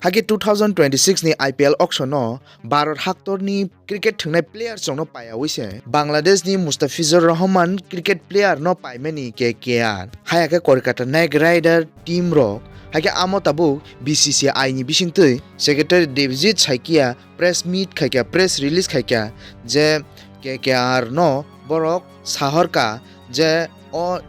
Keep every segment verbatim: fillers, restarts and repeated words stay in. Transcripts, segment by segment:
Hakhe two thousand twenty-six ni I P L auction no Bharat haktorni cricket thwngnai players rokno paiyawi se Bangladesh ni Mustafizur Rahman cricket player no paimani K K R. Hayakhe Kolkata Knight Rider team rok, hakhe amo tabuk B C C I ni bisingtwi secretary Devjit Saikia press meet khaikha, press release khaikha je K K R no borok sahorka je o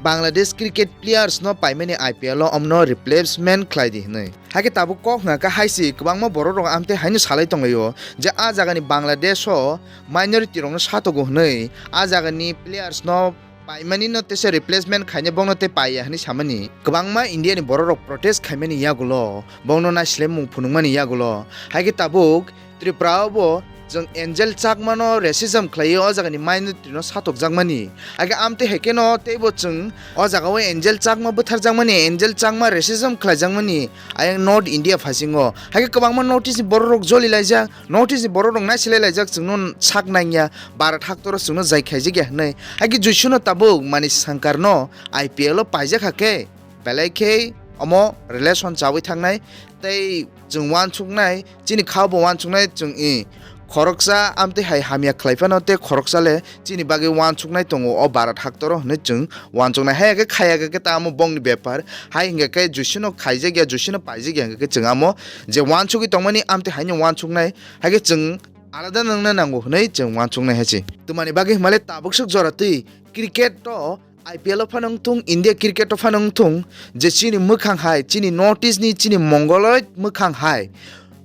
Bangladesh cricket players no paimani I P L o omno replacement khlai di hwnwi. Hakhe tabuk kok hwnkha khe haisi kwbangma borok rok amtwi haino salai tonglaio je a jagani Bangladesh o minority rokno satogo hwnwi a jagani players no paimani no tesa replacement khaina bongno tei paiya hwnwi samani. Kwbangma India ni borok rok protest khaimani yagulo bongno naislem mung phunukmani yagulo. Hakhe tabuk Tripura o bo chwng Angel Chakma no racism khlaiwi o jagani minority no satokjakmani. Hakhe amtwi hai kheno teibo chwng o jaga o Angel Chakma bwtharjakmani, Angel Chakma racism khlaijakmani ayang North India phasingo. Hakhe kwbangma North East ni borok rok joli laijak, North East ni borok rok naisilai laijak chwngno sak nangya, Bharat haktor o chwngno jai khaijak ya hwnwi. Hakhe Joysono tabuk Manish Shankar no I P L o paijak hakhe belai khe omo relation chawi thangnai tei chwng uansuknai, chini kha bo uansuknai chwng i khoroksa amtwi hai hamya khlai phano tei khoroksa le chini bagwi uansuknai tongo o Bharat haktoro hwnwi chwng uansuknai. Hai khe khaya khe ta amo bongni bepar, hai hwnkhe khe Joysono khaijak ya, Joysono paijak ya hwnkhe chwng amo je uansugwi tongmani amtwi haino uansuknai, hai khe chwng alada nangna nango hwnwi chwng uansuknai hai se. Twmani bagwi hwnmale tabuk swk jora twi cricket to I P L o phano wngthung, India cricket o phano wngthung, je chini mwkhang hai, chini North East ni, chini Mongoloid mwkhang hai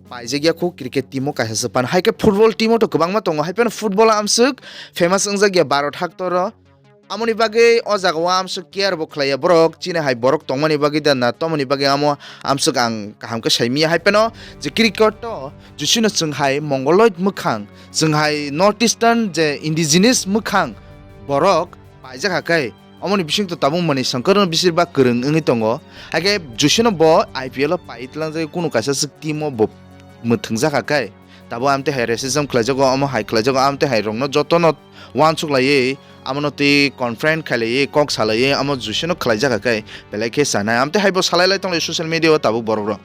paijak ya khu cricket team o kaisa se pan. Hai khe football team o to kwbangma tongo, hai phano football o amswk famous wngjak ya Bharat haktoro. Amoni bagwi o jaga o amswk care bo khlai ya borok, chini hai borok tongmani bagwi da na, tomoni bagwi amo amswk ang kaham khe sai manya. Hai phano je cricket o Joysono chwng hai Mongoloid mwkhang, chwng hai North Eastern je indigenous mwkhang borok paijak ha khe, omoni bisingtwi tabuk Manish Shankar no bisir ba kwrwng wngwi tongo. Hakhe Joysono bo I P L o pai tlangjak, kunu kaisa swk team o bo mwthwngjak ha khe, tabuk amtwi hai racism khlaijago, omo hai khlaijago, amtwi hai rokno jotono uansuk laiwi, amono twi confront khailaiwi, kok salaiwi, amo Joysono khlaijak ha khe, belai khe sanai. Amtwi hai bo salai lai tonglai social media o tabuk borok rok.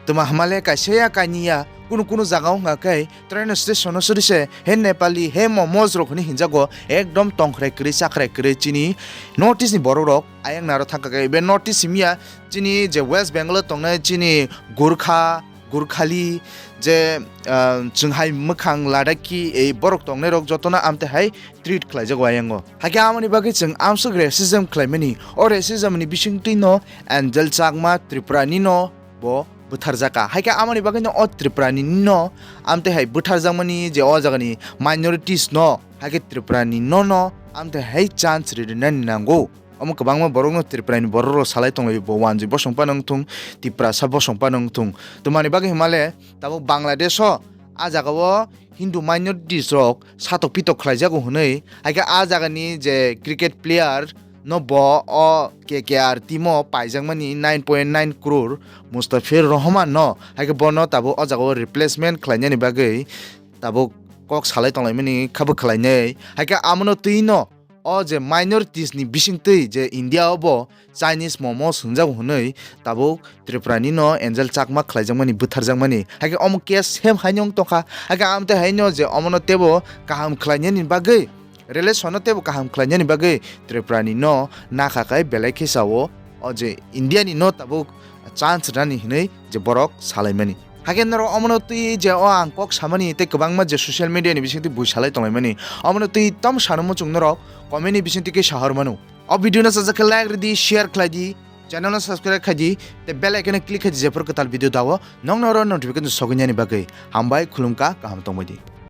Twma hwnmale kaisa ya kainwi ya, kunu kunu jaga o wngkha khe train station o suri se, he Nepali, he Momos rok hwnwi hinjago, ekdom tongkhrai kwrwi, chakrai kwrwi chini North East ni borok rok ayang naro thangkha khe. Be North East himya, chini je West Bengal o tongnai chini Gurkha, Gurkhali, je, ah, chwng hai mwkhang Ladakhi, ei borok tongnai rok jotono amtwi hai treat khlaijago ayango. Hakhe amoni bagwi chwng amswk racism khlaimani, o racism ni bisingtwi no Angel Chakma Tripura ni no bo bwtharjak kha. Hai khe amoni bagwi no o Tripura ni no amtwi hai bwtharjakmani je o jaga ni minorities no, hai khe Tripura ni no no amtwi hai chance rinani nango. Omo kwbangma borok no Tripura ni borok rok salai tonglaio, bo wanjwi bosong phano wngthung, Tiprasa bosong phano wngthung. Twmani bagwi hwnmale tabuk Bangladesh o a jaga o Hindu minorities rok satok pitok khlaijago hwnwi, hai khe a jaga ni je cricket player no bo o K K R team o paijakmani nine point nine crore Mustafir Rahman no, hai khe bono tabuk o jaga o replacement khlainani bagwi tabuk kok salai tonglaimani khabo khlainai. Hai khe amono twi no o je minorities ni bisingtwi je India o bo Chinese momos hwnjago hwnwi tabuk Tripura ni no Angel Chakma khlaijakmani, bwtharjakmani. Hai khe omo case same haino wng tongkha. Hai khe amtwi haino je omono teibo kaham khlainani bagwi, relation no teibo kaham khlainani bagwi Tripura ni no nakha khai belai khe sao o je India ni no tabuk chance rani hwnwi je borok salaimani. Hakhe norok omono twi je o ang kok samani tei kwbangma je social media ni bisingtwi bui salai tonglaimani, omono twi tamo sano muchung norok comment ni bisingtwi khe sahor mano. O video no sajak khe like rwdi, share khlai di, channel no subscribe khai di, tei bell icon no click khai di, jephru kwtal video dao nokno oro notification sogwi nani bagwi. Hambai, khulumkha, kaham tongbai di.